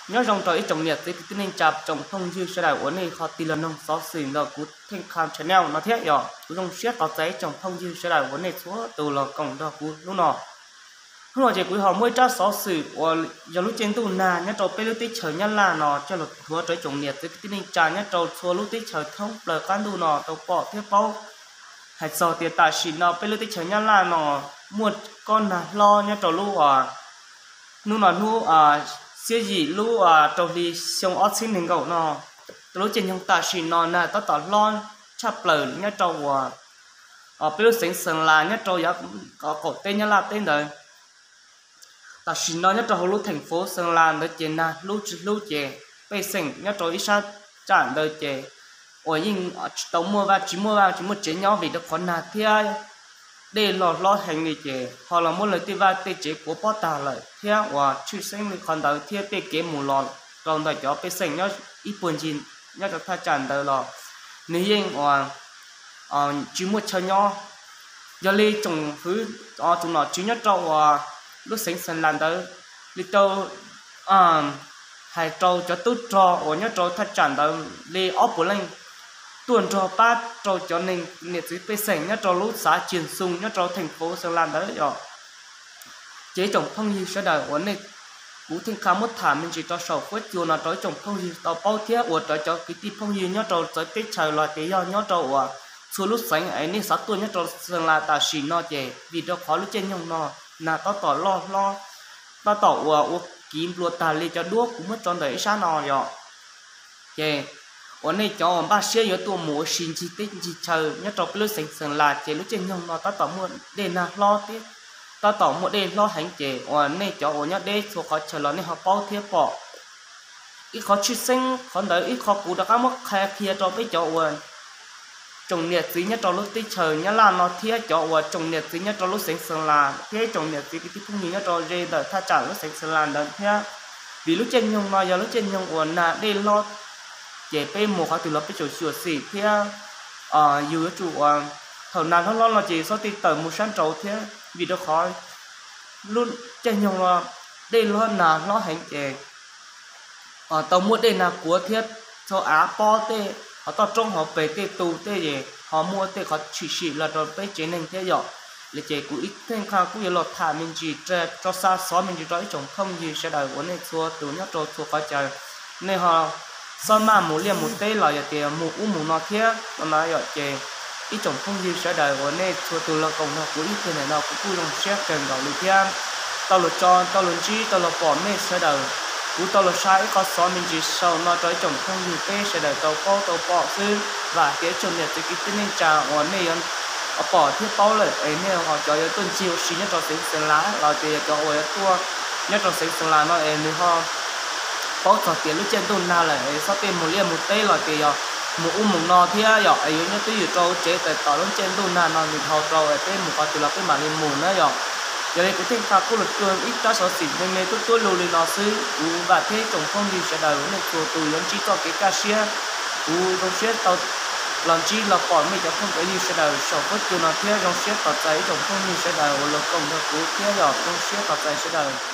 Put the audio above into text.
Nyob zoo rau ib tsoom niam txiv kwv tij neej tsa tsoom phooj ywg sawv daws uas nej ho tig los noog xov xwm ntawm kuv Theej Qha Channel no thiab yog kuv zoo siab tos txais ib tsoom phooj ywg sawv daws uas nej txhua tus los koom nrog kuv hnub no. Hnub no ces kuv ho muaj ib tsab xov xwm uas yog lub caij ntuj nag nyob rau peb lub teb chaws Nyab Laj no coj los qhuav rau ib tsoom niam txiv kwv tij neej tsa nyob rau txhua lub teb chaws thoob plaws qab ntuj no tau pom thiab paub. Hais txog tias tam sim no peb lub teb chaws Nyab Laj no muaj kob nag hlob nyob rau lub hnub no hnub xiab yim lub rau hli xyoo ob txhiab nees nkaum no, rau lub caij nyoog tam sim no nag tab tom hlob tshaj plaws nyob rau uas peb lub xeev Xeem Las nyob rau yav qaum teb Nyab Laj teb ntawd. Tam sim no nyob rau hauv lub theem fuv Xeem Las ntawd ces nag hlub tsis hlub ces pej xeem nyob rau ib sab tsam ntawd ces uas yeej tsis tau muaj vaj, tsis muaj vaj tsis muaj tsev nyob vim rau qhov nag thiab dej los hlob heev li ces ho los muab lawv tej vaj tej tsev kuav pob tag lawm thiab uas tshwj xeeb li qhov ntawd thiab tej kev mus los rau ntawm cov pej xeem nyob ib puag ncig nyob rau thaj tsam ntawd los nws yeej uas tsis muaj chaw nyob. Yog li tsoom hwv tsoom nom tswv nyob rau uas lub xeev Xeem Las ntawd li tau hais rau cov tub rog uas nyob rau thaj tsam ntawd li ob puas leej tuaj nrog pab rau cov neeg niam txiv pej xeem nyob rau lub xav Ciag Xoo nyob rau theem fuv Xeem Las ntawd yom. Ces ib tsoom phooj ywg sawv daws uas nej, kuv Theej Qha muab tham me ntsis rau saum huab cua no rau ib tsoom phooj ywg tau paub thiab ua rau cov kwv tij phooj ywg nyob rau txawv teb chaws los tias yog nyob rau uas txhua lub xeev es nej xav tuaj nyob rau Xeem Las tam sim no ces vim rau qhov lub caij nyoog no nag tab tom loj hlob, tab tom uas ua kiv nplua tag li cov duab kuv muab tso ntawm ib sab no yom. Ces uas nej cov uas npaj siab yuav tuaj mus ua si ncig teb ncig chaw nyob rau peb lub xeev Xeem Las ces lub caij nyoog no tab tom muaj dej nag hlob thiab tab tom muaj dej hlob heev ces uas nej cov uas nyob deb txhua qhov chaw los nej ho paub thiab pom. Ib qhov tshwj xeeb qhov ntawd ib qho kuv rov qab muab qhia qhia rau peb cov uas tsoom niam txiv nyob rau lub teb chaws Nyab Laj no thiab cov uas tsoom niam txiv nyob rau lub xeev Xeem Las thiab tsoom niam txiv kwv tij phooj ywg nyob rau ze ntawm thaj tsam lub xeev Xeem Las ntawd thiab. Vim lub caij nyoog no yog lub caij nyoog uas nag dej hlob ces peb mus qhov twg los peb tsuas xyuam xim thiab yus yuav tsum uas thaum nag hlob hlob no ces txhob tej tawm mus sab nraud thiab vim rau qhov lub caij nyoog no dej hlob nag hlob heev ces tau muaj dej nag kuav thiab txhua av pob tej hauv toj roob hauv pes tej tu tej es ho muaj tej qhov tshwm sim los rau peb tsev neeg thiab yom. Li ces kuv ib Theej Qha kuj yuav los tham me ntsis tso xa xov me ntsis rau ib tsoom phooj ywg sawv daws uas nej txhua tus nyob rau txhua qhov chaw, nej ho xob maj mus liaj mus teb los yog tias mus ub mus no thiab no na yom. Ces ib tsoom phooj ywg sawv daws uas nej txhua tus los koom nrog kuv ib tug ntawm no kuv kuj zoo siab kawg nkaus li thiab. Tau los tso, tau los ntsib, tau los pom nej sawv daws, kuv tau los xa ib qho xov me ntsis saum no rau ib tsoom phooj ywg peb sawv daws tau paub tau pom xwb. Vam tias ib tsoom niam txiv kwv tij neej tsa uas nej yuav pom thiab paub lawm es nej ho cov yuav tuaj ncig ua si nyob rau xeev Xeem Las los tias yog cov uas yuav tuaj nyob rau xeev Xeem Las no es nws ho paub txog tias lub caij ntuj nag lawm es txhob tej mus liaj mus teb los tias yog mus ub mus no thiab yom, es yuav nyob twj ywm rau tsev tais tos lub caij ntuj nag no nws dhau rau es peb mus qhov twg los peb mam li mus na yom. Yog li kuv Theej Qha kuj los tso ib tsab xov xwm me me tuab tuab lug li no xwb, kuv vam thiab ib tsoom phooj ywg sawv daws nej txhua tus yuav ntsib txoj kev kaj siab. Kuv zoo siab tau los ntsib los pom nej cov phooj cov ywg sawv daws saum huab cua no thiab zoo siab tos txais ib tsoom phooj ywg sawv daws uas los koom nrog kuv thiab yom, zoo siab tos txais sawv daws.